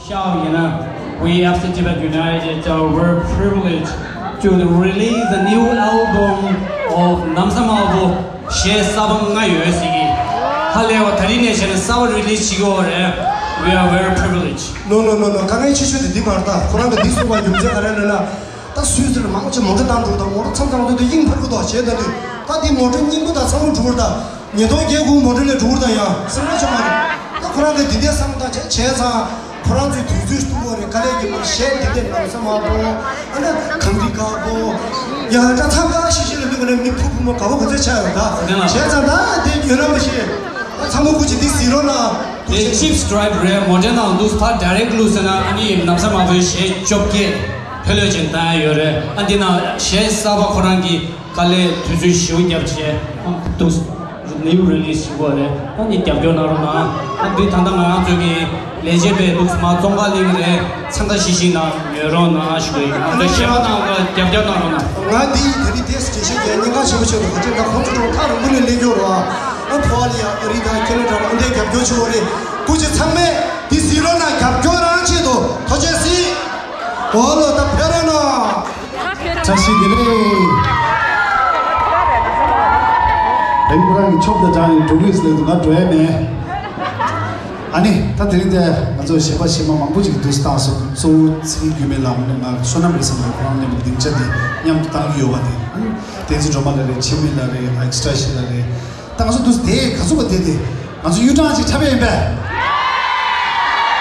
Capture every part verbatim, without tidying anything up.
ཤའོ་ཡིན་ན། We F C Tibet United are very privileged to release the new album of Namsam Abu གཞས་གསར་པ་ལྔ་ཡོད་ཟེར་གི། ཧ་ལས་པ། ད་རིང་ནས་བྱས་ན་གསར་པ་release བྱེད་ཀྱི་ཡོད་རེད། We are very privileged. No, no, no, no. དཀའ་ངལ་ཆེ་ཤོས་དེ་འདི་མ་རེད་ད། ཁོ་རང་གི་འདི་གསུངས་པ་རྒྱུ་མཚན་ག་རེ་རེད་ལབ་ན། ད་སུད་སི་ལ་མང་ཆེ་མོ་ཊ་བཏང་འགྲོ་དང་། མོ་ཊ་མཚམས་མཚམས་དུ་དབྱིངས་འཕར་གི་འདུག་བྱས་ད་དུས་ད་འདི་མོ་ཊ་རྙིང་པ་དང་ཚང་མ་འགྲོ་གི་རེད་ད། ཉིས་སྟོང་བརྒྱད་དགུ་མོ་ཊ་ལས་འགྲོ་གི་རེད་ད། ཡང་སེམས་ཁྲལ་བྱེད་མ་རེད། ད་ཁོ་རང་གི་འདི་འདྲའི་བསམ་བློ་བཏང་བྱས་བྱས་ཙང་། ཁོ་རང་ཚོའི་དུས་ཚོད་སྟུག་པོ་རེད། དཀའ་ལས་ཀྱི་མོ་གཞས་འདི་འདྲའི་ནང་ས་མ་པོ། ཨ་ན་གངས་རི་དཀར་པོ། ཡང་ད་ཐབ་ཀ་ཤི་ཤི་ལ་ལུས་པ་ནས་མི་ཕུ་ཕུ་མོ་དགའ་པོ་ག་ཚོད་ཆགས་ཡོད་ད། དེ་ལ་བྱས་ཙང་ད་དེ་ཡོད་ན་མ་ཤེས། ཚང་མ་སྐུ་མཁྱེན་འདི་གཟིགས་རོགས་གནང་། དེ་Cheap Stripe རེད། མོ་ཊའི་ནང་འདུག་ད་direct བླུགས་ཟེར་ན། ཨ་ནི་ནམ་ས་མ་པོའི་གཞས་བཅོ་བརྒྱད་ཕེ་ལོས་ཅན་བཏང་ཡ་ཡོད་རེད། ཨ་འདི་ནང་གཞས་གསར་པ་ཁོ་རང་གི་དཀའ་ལས་དུས་ཚོད་ཞེ་པོ་བརྒྱབ་བྱས་འདུག new release ཞིག་པོ་རེད། ཨ་ནི་རྒྱབ་སྐྱོར་གནང་རོགས་གནང་། ཨ་འདི་ད་ལྟ་ང་རང་ཚོའི་གི་ལས་བྱེད་པས་འདུག་མ་ཙོང་ཁ་གླིང་རེད། འཚང་ཁ་ཤིག་ཤིག་གནང་ཡོད་རོགས་གནང་ཞུ་གི་ཡིན། ང་ཚོའི་གཞས་པ་རྣམས་ལ་རྒྱབ་སྐྱོར་གནང་རོགས་གནང་། ང་འདི་ད་རིང་དེ་སུ་དྲན་ཤེས་ཀྱི་ཉེན་ཁ་ཆེན་པོ་ཆེ་རུ་ག་ཅིག་ད་ཁོང་ཚོ་གྲོང་ཁ་རིང་པོ་ནས་སླེབས་ཡོད་རོགས། ཨ་ཕོ་བ་ལ་ཡང་ཨ་རི་དང་ཁེ་ན་ཌ་ལ་འདི་རྒྱབ་སྐྱོར་ཆེ་བོ་རེད། སྐུ་མཁྱེན་ཚང་མས་འདི་གཟིགས་རོགས་གནང་། རྒྱབ་སྐྱོར་རང་ཆེད་དུ་ཐུགས་རྗེ་ཆེ། འོ་ལོ་ད་ཕེབས་རོགས་གནང་། བཀྲ་ཤིས་བདེ་ལེགས། དེང་ཁོ་རང་གི་ཆོབ་དང་སྦྲགས་ནས་འགྲོ་གི་ཡོད་ཟེར་དུས་ང་འགྲོ་ཡ་མེད། ཨ་ནི་ད་དེ་རིང་དེ་ང་ཚོ་གཞས་པ་གཞས་མ་མང་པོ་ཅིག་འདུག་སེ་བཏང་སོང་། གཙོ་བོ་ཚེ་རིང་རྒྱུད་སྨད་ལགས་ནས་ང་བསོད་ནམས་རེད་བསམ་པའི་ཁོ་རང་མཉམ་དུ་སྡིངས་ཆ་དེ་མཉམ་དུ་བཏང་གི་ཡོད་པ་དེ། བསྟན་འཛིན་སྒྲོལ་མ་ལགས་རེད། འཆི་མེད་ལགས་རེད། ཨེག་སི་ཊ་ཤི་ལགས་རེད། ད་ང་ཚོ་འདུག་སེ་དེ་ག་ཚོད་པ་དེ་དེ། ང་ཚོ་གཡུ་སྦྲང་ཅིག་འཁྲབ་ཡས་ཡིན་པས།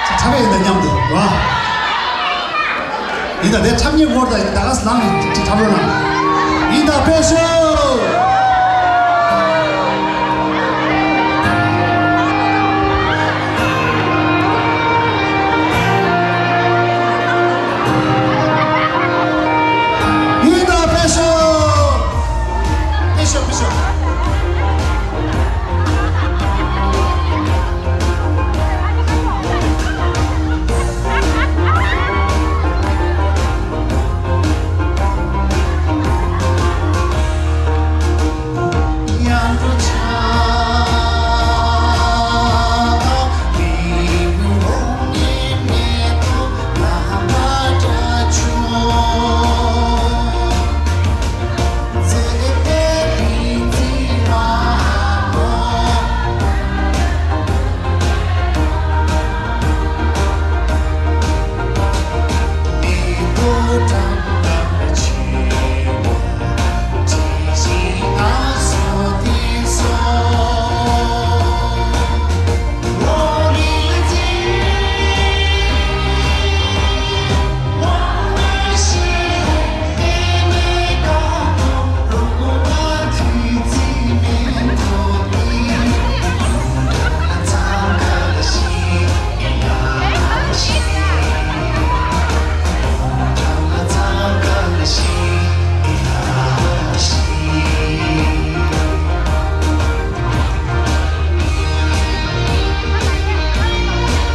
ཅིག་འཁྲབ་ཡས་ཡིན་ད་མཉམ་དུ་ར། ཡིན་ད་དེ་འཁྲབ་མཁན་སྐོར་ད་ཡིན་ད་ག་ས་ལངས་ནས་ཅིག་འཁྲབ་རོགས་གནང་། ཡིན་ད་དཔེ་ཤོག་ཡིན་ད་དཔེ་ཤོག་དཔེ་ཤོག་དཔེ་ཤོག་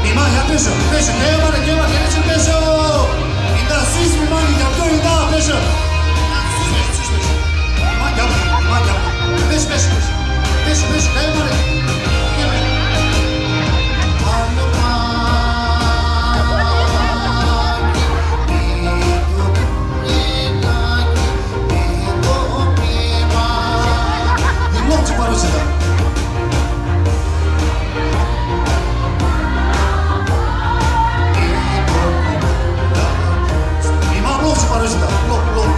མི་མང་ཡར་ཕེབས་ཤོག་ཕེབས་ཤོག་སྐད་ཡོད་མ་རེད། སྐད་མ་གལ་ཆེན་ཕེབས་ཤོག་ཡིན་ད་སུད་སི་མི་མང་གི་རྒྱབ་སྐྱོར་ཡིན་ད་ཕེབས་ཤོག་སུད་སི་ཕེབས་ཤོག་མི་མང་རྒྱབ་མི་མང་རྒྱབ་ཕེབས་ཤོག་ཕེབས་ཤོག་ཕེབས་ཤོག་ཕེབས་ཤོག་ཕེབས་ཤོག་སྐད་ཡོད་མ་རེད། ཡིན་ལོག་ཅིག་པ་རུ་ཞིག་དང་། མི་མང་ལོག་ཅིག་པ་རུ་ཞིག་དང་། ལོག་ལོག་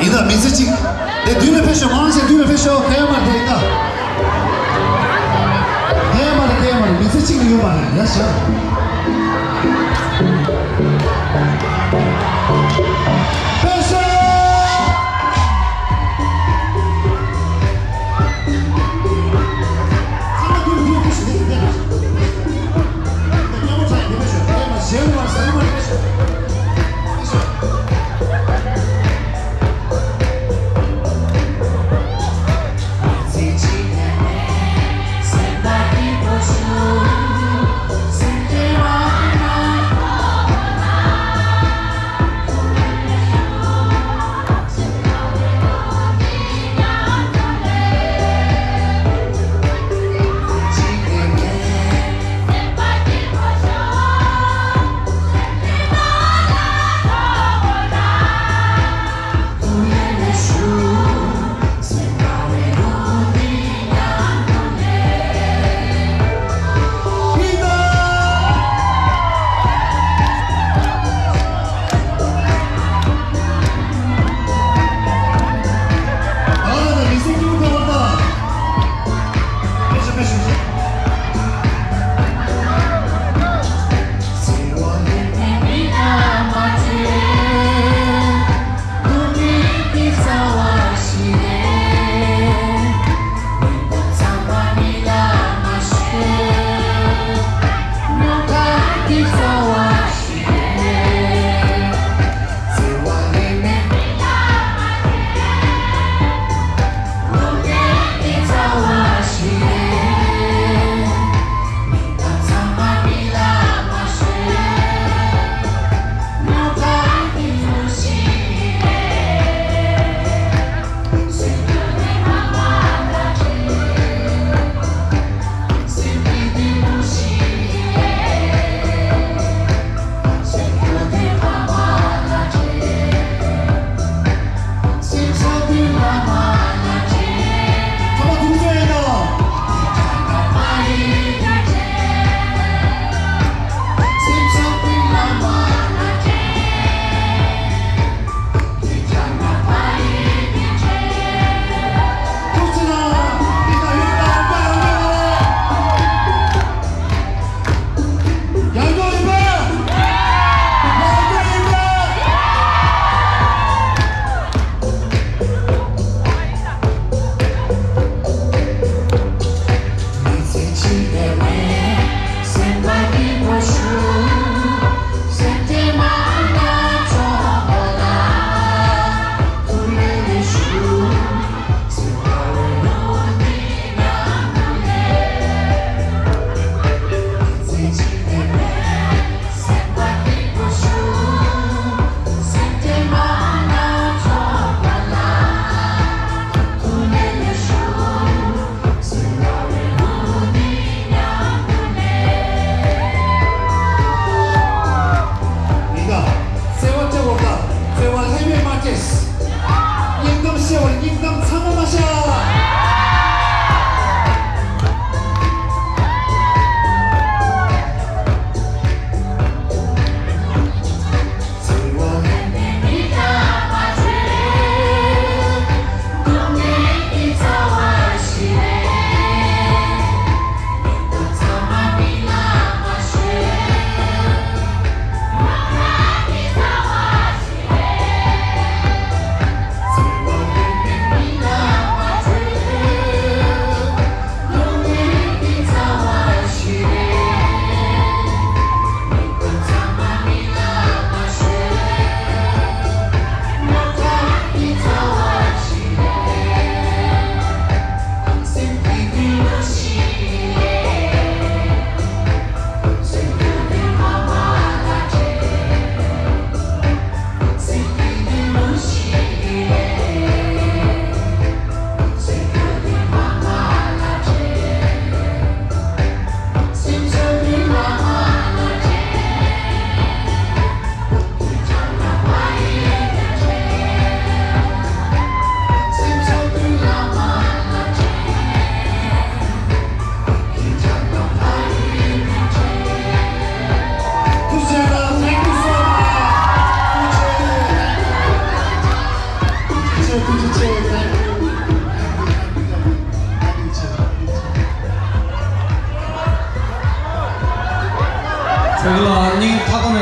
ཡིན་ད་མི་ཚེ་གཅིག་དེ་མདུན་ལ་ཕེབས་ཤོག་མང་ཆེ་མདུན་ལ་ཕེབས་ཤོག་གཡའ་མར་དེ་ཡིན་ད། གཡའ་མར་གཡའ་མར་མི་ཚེ་གཅིག་ལ་ཡོད་པ་རེད་ཡ་ཤ། ཕེབས་ཤོག་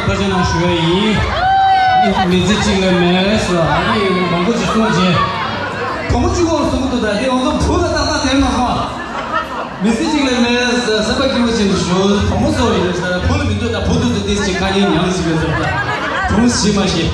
ཐུགས་རྗེ་གནང་ཞུ་ཡ་ཡིན། མི་ཚེ་གཅིག་ལས་མེད་ཟེར་ཨ་ནི་མང་པོ་ཞིག་གསུངས་རྗེས། བུ་མོ་གཅིག་པོ་གསུང་གི་འདུག་ད་དེ་ང་ཚོ་བུ་ལ་ཏག་ཏག་དེ་མ་གོ། མི་ཚེ་གཅིག་ལས་མེད་ཟེར་སེམས་པ་སྐྱིད་པོ་བྱས་ནས་ཞུ། བུ་མོ་ཚོ་ཡིན་ཟེར་བུ་ལ་མི་འདོད་ད་བུ་འདོད་ཟེར་ཏེ་ཅིག་དཀའ་ངལ་མྱངས་ཟིག་ཡོད་ཟེར་ད་བུ་མོ་ཞིག་མ་ཤེས།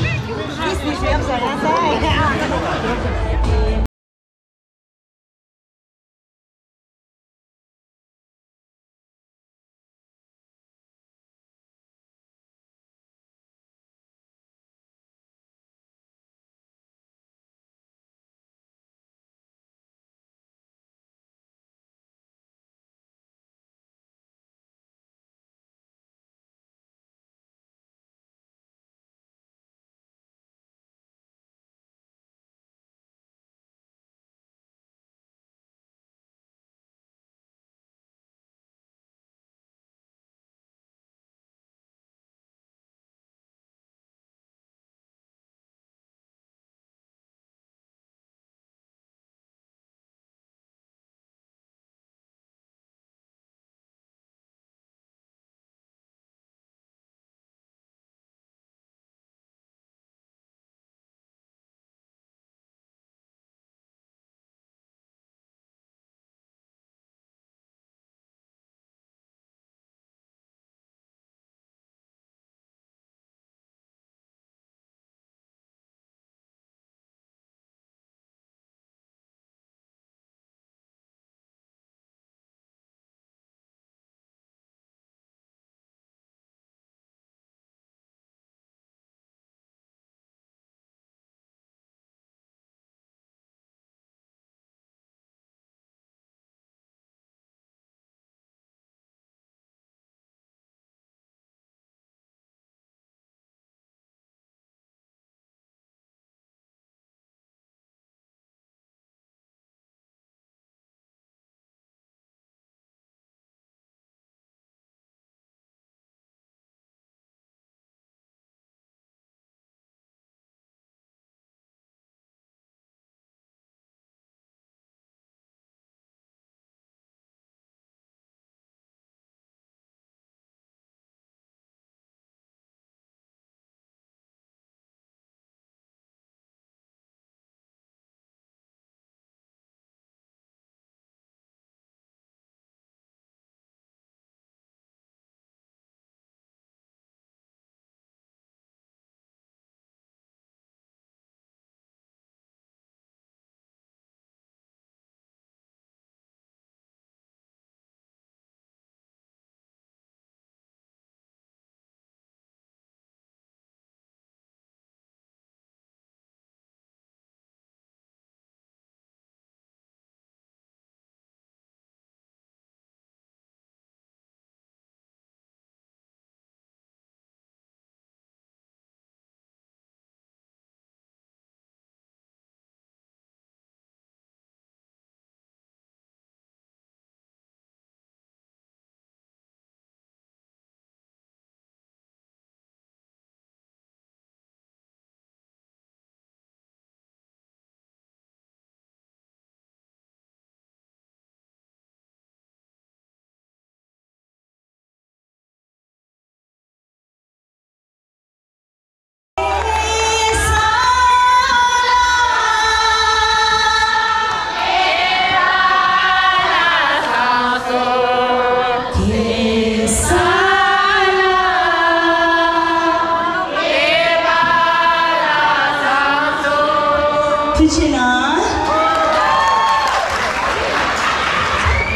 ཐུགས་རྗེ་གནང་།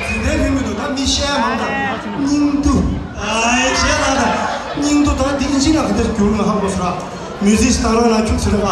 འཛིན་གྲྭའི་ཕན་མི་འདུག་ད་མི་བཤད་མང་དང་སྙིང་སྡུག་ཨའི་བྱས་ལ་དང་སྙིང་སྡུག་ད་འདི་ཨིན་ཇི་ལ་ག་འདིར་བསྒྱུར་ནས་ཧ་གོ་སོང་ར། མུ་ཟིག་དང་རང་ལ་ཁྱུག་ཚུར་ར།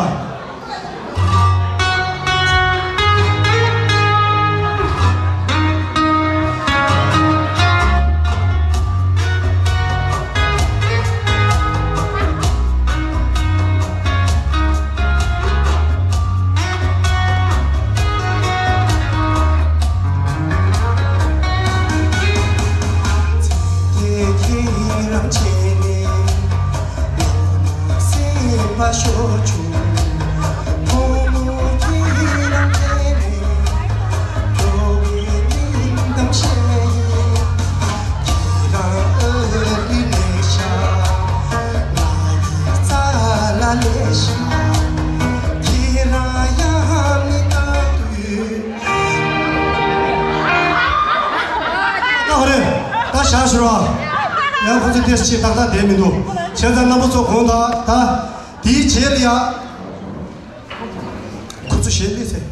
ཡང་ཁོ་ཚོ་ཏེས་ཆེ་ཏག་ཏག་བསྡད་མི་འདུག་བྱས་ཙང་རྣམ་པ་ཚོ་དགོངས་དག་ད་དེའི་རྗེས་ལ་ཡ། ཁོ་ཚོ་ཞལ་ལས་ཟེར།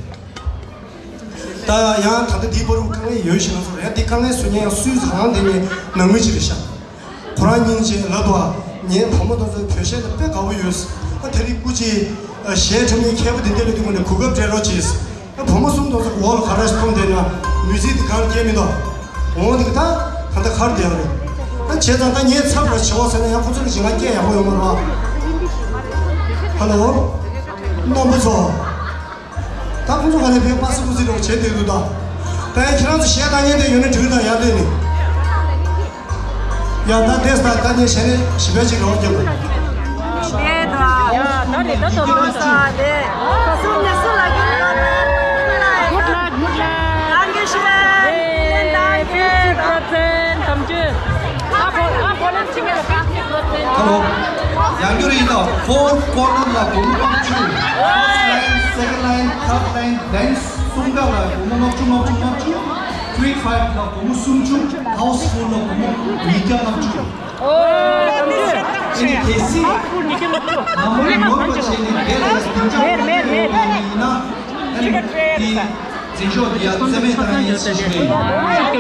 ད་ཡང་ད་ལྟ་འདིའི་བར་དུ་དཀའ་ངལ་ཡོད་བཞིན་ལ་སོགས་རེད། འདི་དཀའ་ངལ་བཟོ་མཁན་ཡང་སུས་རང་དེ་ནས་ནང་མི་ཅིག་རེད་ཤག་ཁོ་རང་སྙིང་རྗེ་ལབ་འདུག་ངའི་བུ་མོ་དེ་ཚོ་བོད་གཞས་ལ་དཔེ་དགའ་པོ་ཡོད། ཨ་དེ་རིང་སྐུ་མཁྱེན་གཞས་འཁྲབ་མཁན་མཁས་པོ་དེ་འདྲ་ལ་དུས་ཀུན་ནས་གོ་སྐབས་སྤྲད་རོགས་གྱིས། ཨ་བུ་མོ་གསུམ་དེ་ཚོ་འོག་ལ་ག་རེ་མཐོང་བསྡད་ན་མི་ཚིག་དེ་གང་སྐྱེལ་མི་འདུག་འོང་དེ་ག་ད་ད་ལྟ་གར་བསྡད་ཡོད་རེད། ཨ་བྱས་ཙང་ད་ངའི་ཚབ་ར་བྱེད་འོ་ཟེར་ན་ཡང་ཁོ་ཚོ་ལ་ཞེ་དྲག་སྐད་ཡག་པོ་ཡོད་མ་རེད་བ། ཧ་ལོ། རྣམ་པ་ཚོ། ད་ཁོང་ཚོ་ག་ནས་ཕེབས་པ་སི་ཀུ་སི་རོགས་བྱས་བསྡད་འདུག་ད། ད་ཡང་ཁྱེད་རང་ཚོ་གཞས་བཏང་མཁན་དེ་ཡོད་ན་འགྲིག་ད་ཡར་སླེབས་ནས། ཡ་ད་དེ་ས་ད་ནས་གཞས་ནས་ཞིབ་པ་ཅིག་རོགས་རྒྱབ། ཡ་ད་ནས་ད་ཚོ་མ་ས་དེ་ཁ་སུ་ནས་སུ་ལ་གི་ལ་ལ། Good luck, good luck. Danke schön. Danke. ཧ་ལོ། ཡང་བསྐྱར་ཡིན་ད། Four corner ལ་སྒོར་མོ་ལྔ་བཅུ། First line, second line, third line, dance གསུམ་ཀ་ལ་སྒོར་མོ་ལྔ་བཅུ་ལྔ་བཅུ་ལྔ་བཅུ། Three five ལ་སྒོར་མོ་སུམ་ཅུ། Houseful ལ་སྒོར་མོ་ཉིས་བརྒྱ་ལྔ་བཅུ། ཨོ། ཨ་ནི་གལ་སྲིད་ནམ་བར་ནོར་བ་བྱས་ནས་དེ་ལས་སྡིངས་ཆ་མེད་མེད་མེད་ཡིན་ན། ཨ་ནི་དེ། འཛིན་ཤོག་འདི་ཡང་རྩེད་མོ་བཏང་ཡིན་ཞུ་ཞུ་ཡིན། ཨ་ནི་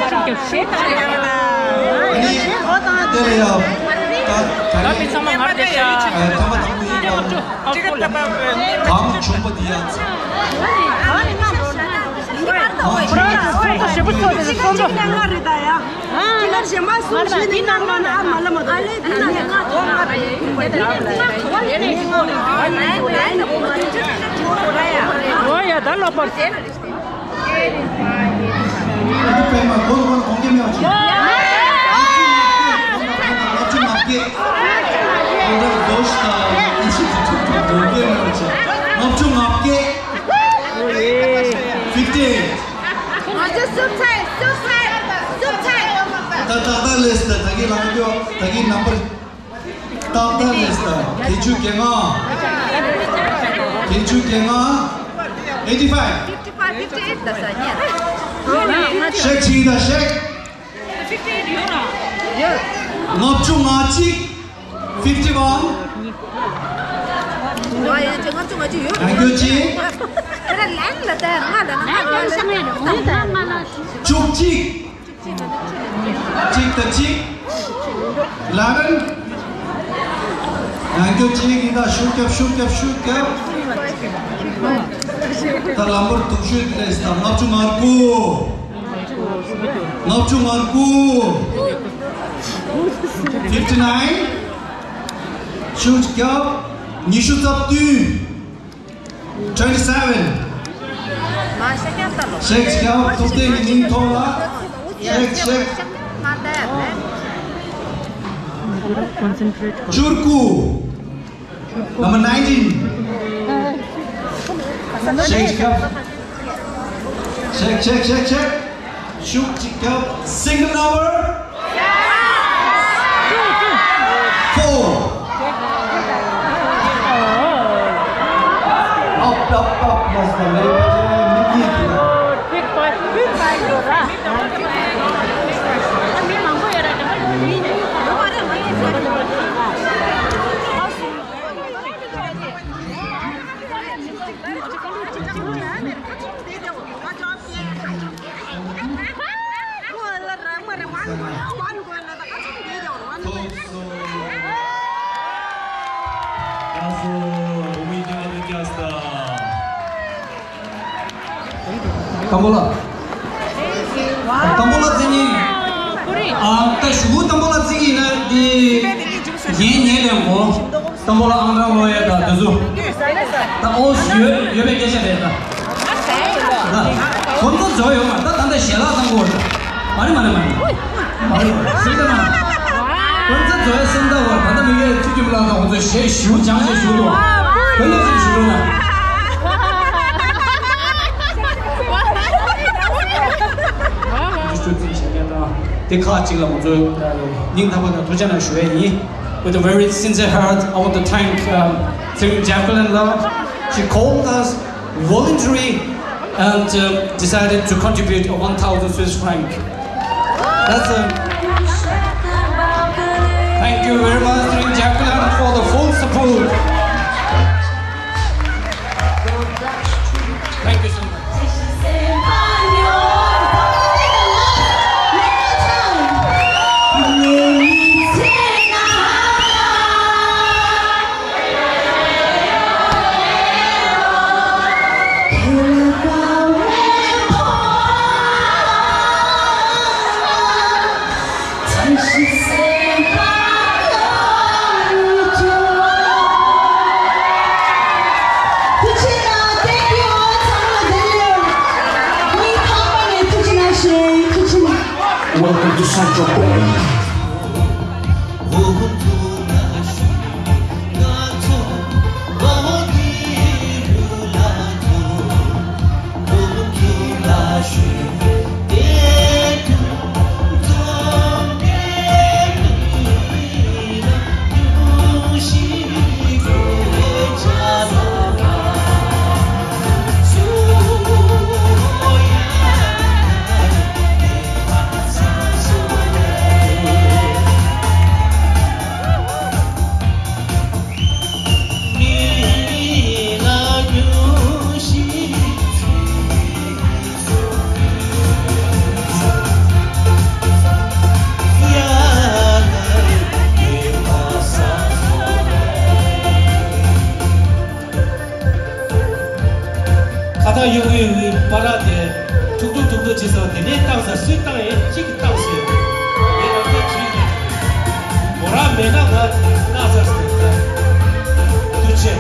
དེ་ལ་ཡང་ད་ད་རེས་ཚང་མ་ང་རེད་ཤག་ཨ་ཐ་མ་དང་པོ་ཡིན་ཡང་གང་བྱུང་པ་འདི་ཡང་ཚེ་གང་བྱུང་པ་འདི་ཡང་ཚེ། ཨོ་ཡ་ད་ལོག་པར། ཨ་ཏི་པད་མ་གོང་གོང་གོང་གེ་མེ་བ་ཆུ། ལྔ་བཅུ་ང་བརྒྱད། ཨོ་ད་དོ་ཤ་ད་ཨིན་ཤི་ཏུ་ཏུ་ཏུ་གོང་གེ་མེ་བ་ཆུ། ལྔ་བཅུ་ང་བརྒྱད། Fifty eight། ང་ཚོ་སུབ་ཚའི་སུབ་ཚའི་སུབ་ཚའི། ད་ད་ད་ལེས་ད་ད་གི་ལང་ཀྱོ་ད་གི་ནམ་བར། ཏག་ཏག་རེད་ད། བརྒྱད་ཅུ་གྱ་ལྔ། བརྒྱད་ཅུ་གྱ་ལྔ། Eighty five། Fifty five, fifty eight ད་ས་ཉེ། ཤེག་ཅིག་ད་ཤེག་ལྔ་བཅུ་ང་གཅིག Fifty one། ང་ཡང་ཅི་ལྔ་བཅུ་ང་གཅིག་ཡོད། ཡང་སྐྱོ་ཅི། ཁྱེད་རང་ལན་ལ་ད་ང་ལ་ང་ལ་བཅུ་གཅིག་གཅིག་དང་གཅིག Eleven། ཡང་སྐྱོ་གཅིག་ཡིན་ད། ཤུགས་རྒྱབ་ཤུགས་རྒྱབ་ཤུགས་རྒྱབ། ད་ལམ་བར་དུག་ཤོས་དེ་རེད་ད། ལྔ་བཅུ་ང་དགུ། ལྔ་བཅུ་ང་དགུ། Fifty nine། ཤུགས་རྒྱབ། ཉི་ཤུ་རྩ་བདུན། Twenty seven། མ་ཤེས་ཀྱང་ལྟ་ལོ། ཤེག་ཤེག་ཐུབ་བསྟན་གྱི་སྙིང་ཐོག་ལ། ཤེག་ཤེག Concentrate བཅུ་དགུ། Number nineteen། ཤེག་ཤེག་ཤེག་ཤེག་ཤེག་ཤུགས་ཅིག་རྒྱབ། Single number four། Up, up, up, yes, the lady, Nikki. ཏམ་བོ་ལ། ཏམ་བོ་ལ་བརྩི་ནི། ཨ་ད་ཞུ་ཏམ་བོ་ལ་བརྩི་གི་ན་དེ། ངའི་ཉེ་ལས་འོ། ཏམ་བོ་ལ་ཨང་གྲངས་ལོ་ཡ་ད་དེ་ཚོ། ད་ཨོ་ཡོད་ཡོད་པའི་སྐད་ཆ་རེད་ད། ད་ཁོང་ཚོ་ཚོ་ཡོད་མ་ད་ད་ད་ཞལ་ལག་བཏང་གོ་ད། མ་རེད་མ་རེད་མ་རེད། མ་རེད་སེམས་ད་མ་རེད། ཁོང་ཚོ་ཚོ་ཡ་སེམས་ད་བ་ད་ད་མི་ཡོད་ཚུལ་གྱིས་མ་ལག་ད་ཁོང་ཚོ་ཞལ་ཞུ་ཅང་ཞལ་ཞུ་དོ། ཁོང་ཚོ་ཚུལ་ཞུ་རོགས་ན། ཞུ་ཚུལ་ཞལ་ལག་ད་དེ་ཁག་ཅིག་ལ་ཁོང་ཚོ་སྙིང་ཐག་པ་ནས་ཐུགས་རྗེ་གནང་ཞུ་ཡ་ཡིན། With a very sincere heart, I want to thank, um, Tserim Jam Kyalen Lal. She called us voluntarily and, um, decided to contribute a one thousand Swiss franc. That's a Thank you very much, Ring Jakulan, for the full support. Thank you so much. Welcome to Central Bank. ཁ་བཏགས་གཡོག་གཡོག་གི་པར་ར་དེ་ཐུག་ཐུག་ཐུག་ཐུག་བྱེད་སོང་། དེ་ནས་བཏང་ས་སུས་བཏང་ཡིན་གཅིག་གིས་བཏང་ཟེར། ངས་རང་ཐག་བྱས་ནས་མོ་རང་མེད་ན་ང་ན་ཚར་ཟེར། ཐུགས་རྗེ་ཆེ།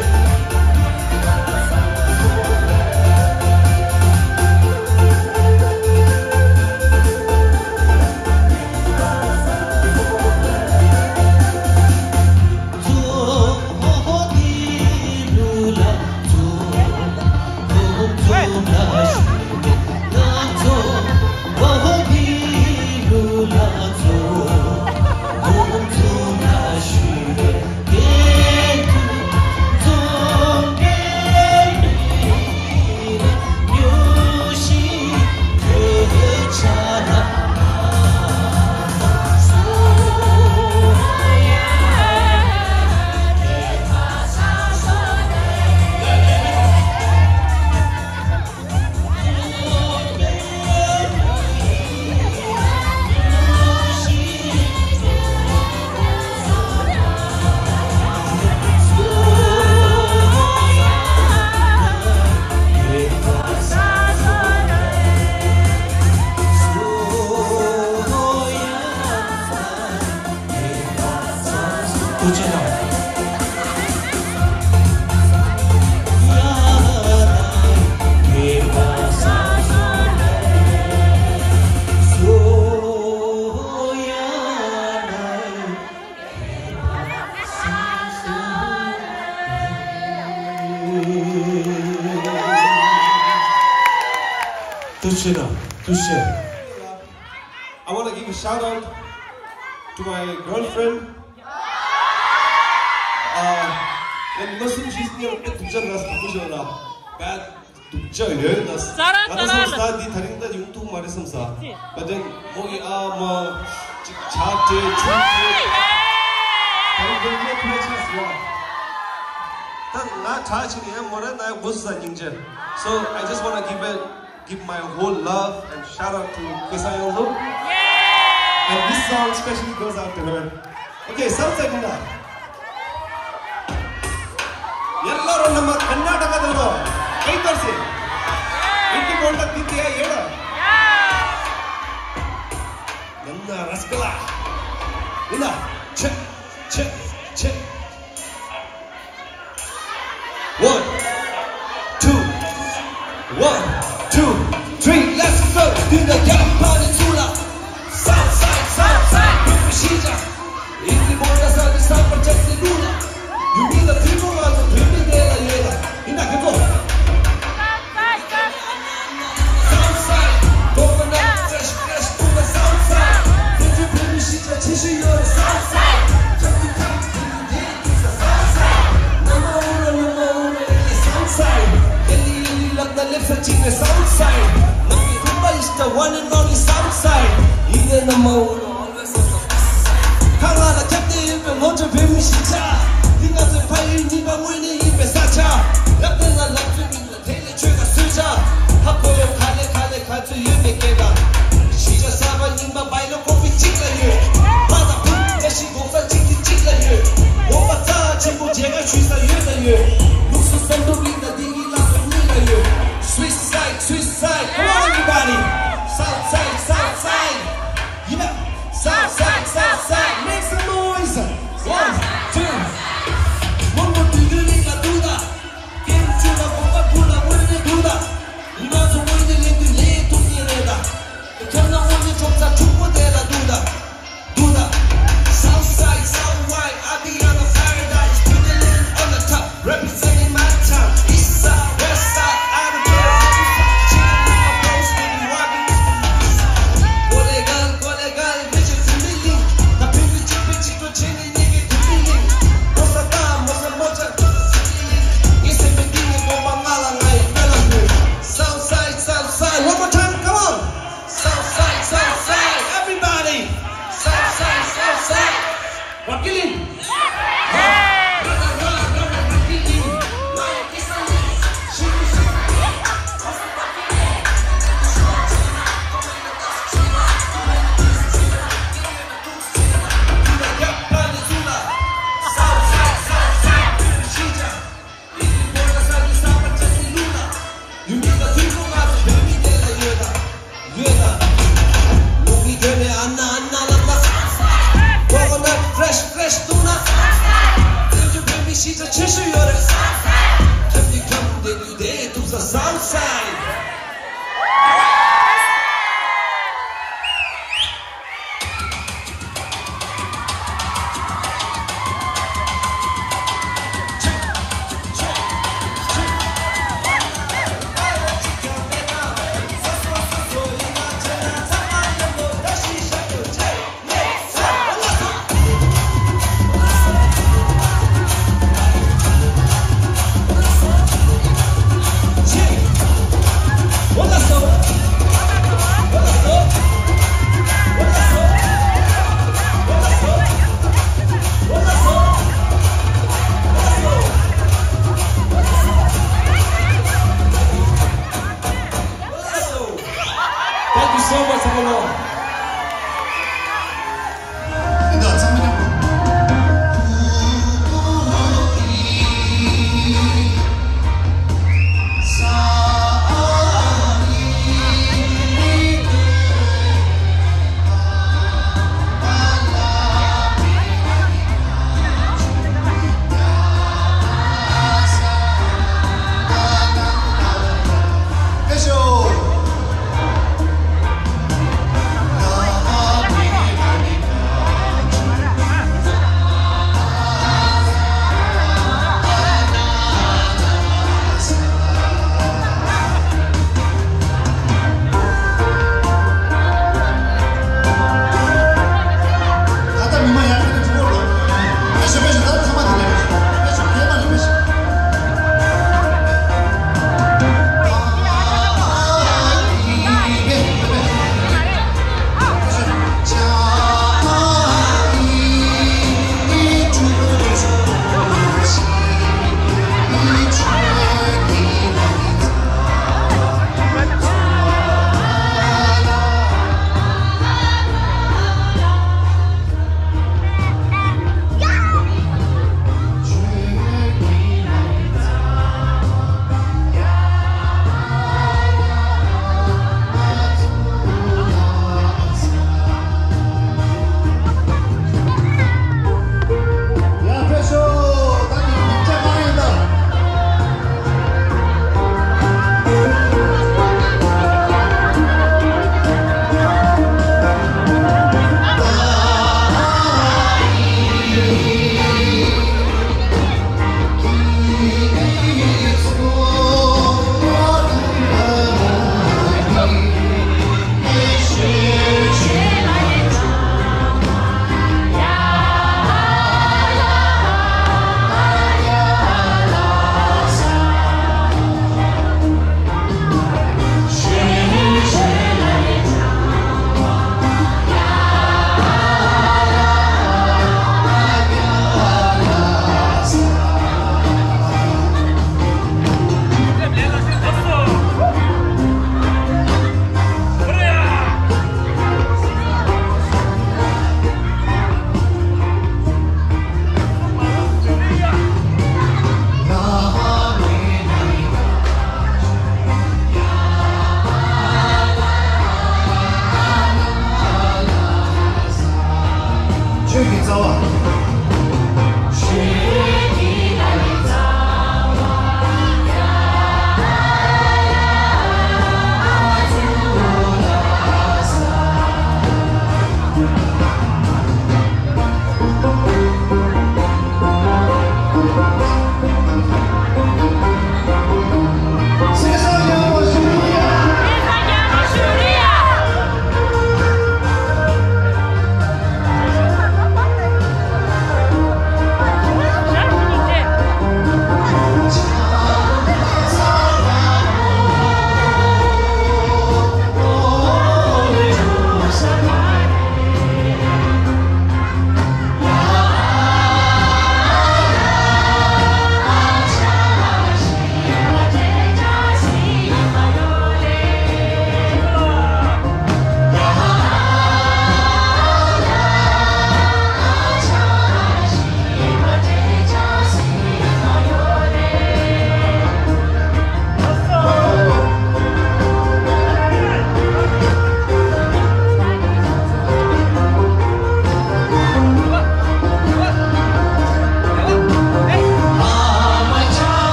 ཐུགས་རྗེ་གནང་། ཐུགས་རྗེ་གནང་། ཐུགས་རྗེ། I want to give a shout out to my girlfriend. Uh, and Muslim, she's near the Dujan Ras Bad Dujan Ras. ང་ད་བསམ་ས་འདི་ད་རིང་ད་ཡོང་ཐུབ་མ་རེད་བསམ་ས། But then མོ་གི་ཨ་མ་ཅིག་ཆ་དེ་ཆུ་དེ་ད་རིང་ད་ཡོང་ཐུབ་ཆ་ས། ད་ང་གྲ་ཅིག་ཡང་མོ་རེད་ན་ཡང་བུ་ས་སྙིང་རྗེ། So I just want to give it give my whole love and shout out to Kesa Yonglu. And this song specially goes out to her. Okay, South Side Nina. எல்லாரும் நம்ம கர்நாடகா தான். கை தரிசி. இட்லி போண்டா தித்தியா ஏடா. என்ன ரஸ்கலா. Nina, check, check, check. One, two, one, two, three, let's go. Dinga yapani sula. South side, south side, people shija. Indi bonda sa di sa pa chesi lula. You need the people, I will bring the dela yela. Inda kiko. South side, coconut, fresh, fresh, to the south side. Did you bring me shit, but you should know the south side. Just because you did, it's the south side. Number uno, number uno, in the south side. Yelly, yelly, love the lips, I cheat the south side. Mami, Kumba is the one and only south side. Even the more, always on the south side. Kangala, kept the even more. ཅི་ཙམ་ཆེ་ཤོས་ཡོད་རེད། ཁྱབ་ཀྱི་ཁྱབ་བསྡད་དུས་དེ་ཐུག་ས་སའུ་ཐི་སའིད།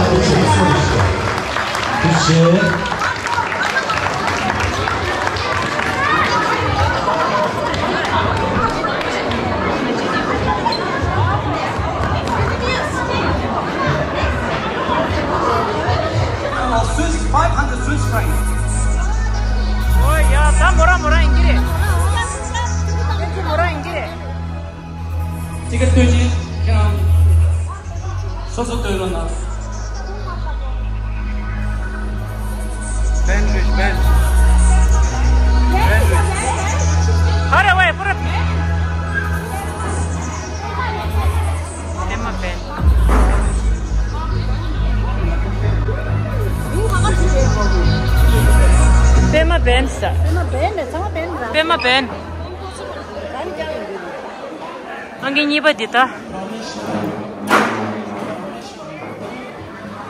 ཐུགས་རྗེ་ཆེ། Swiss, five hundred Swiss francs. ཨོ་ཡ། ད་མོ་རང་མོ་རང་ཡིན་གྱི་རེད། ཨེ་ཅི་མོ་རང་ཡིན་གྱི་རེད། ཅི་ག་སྟོན་ཅིང་ཁྱེད་རང་སོ་སོ་སྟོན་རོགས་གནང་། བན་རེད་བན། བན་རེད། ཧ་རེ་ཝེ་པུ་ར། པད་མ་བན། པད་མ་བན་ས། པད་མ་བན་རེད། ཚང་མ་བན་རེད། པད་མ་བན། ཨང་ཀི་གཉིས་པ་འདི་ལྟ།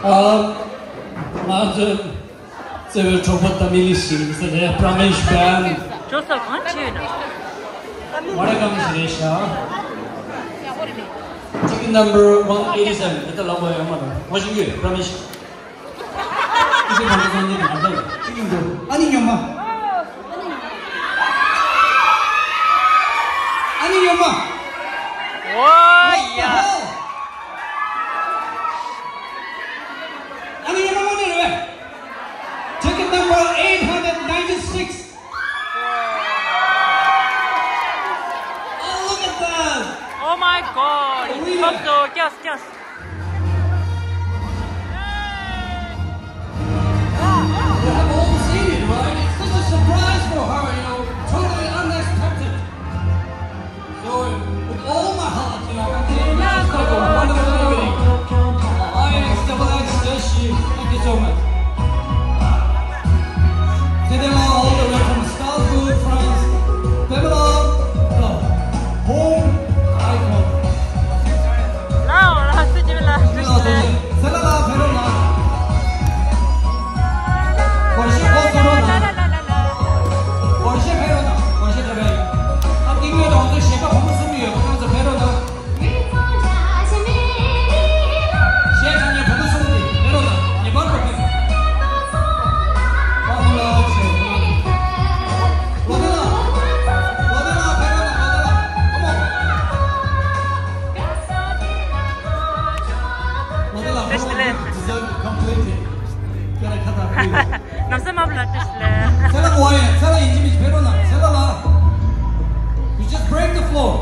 ཨ། ང་ཚོའི་བརྩེ་བའི་གྲོགས་པོ་ཏ་མི་ལི་ཞིག་ཟེར་རེད། པྲ་མེཤ་བན། ཇོ་སོ་གང་བྱས་ཡོད་ན། ཝ་ར་ཀམ་ཞིག་རེད་ཤག Ticket number one eighty seven. འདི་ལྟ་ལབ་པ་ཡོད་མ་རེད། ངོ་ཤེས་ཀྱི་ཡོད། པྲ་མེཤ། ཨ་ནི་ཉོ་མ། ཨ་ནི་ཉོ་མ། ཨོ་ཡ། ཨ་ནི་ཉོ་མ་ནི་རེད། Ticket number eight hundred ninety-six. Oh, look at that. Oh my God. Really? Yes, yes. You have all seen it, right? It's such a surprise for her, you know, totally unexpected. So, with all my heart, you know, I'm saying, yes, have a wonderful evening. I X double X Dashi, thank you so much. Today, all the way from Strasbourg, France, Pamela, the home icon. ལའོ་ལ་སི་ཇི་ལ་སི་ཇི་ལ། སེ་ལ་ལ་ཕེ་རོ་ལ། གོ་ཤེས་གོ་ཤེས་རོ་ལ། གོ་ཤེས་ཕེ་རོ་ལ། གོ་ཤེས་ཕེ་རོ་ལ། ཨ་ཏིང་ངེ་དང་ཚོ་ཞེ་ཁ་བུ་མོ་གསུམ་ཡོད། ཁོ་ཚོ་ཕེ་རོ་ལ། ཞེ་ཁ་ནས་བུ་མོ་གསུམ་དེ་ཕེ་རོ་ལ། ངེས་པར་དུ་ཕེ་རོ་ལ། ལོ་དེ་ལ། ལོ་དེ་ལ་ཕེ་རོ་ལ། ལོ་དེ་ལ། ཁོ་མོ། What a lovely design completely. Get a cut up, please. ནམ་སེ་མ་བླ་ཏིས་ལེ། སེ་ལ་མོ་ཡ། སེ་ལ་ཡིན་གཅིག་མིན་གཅིག་ཕེབས་རོགས་གནང་། སེ་ལ་ལ། You just break the floor.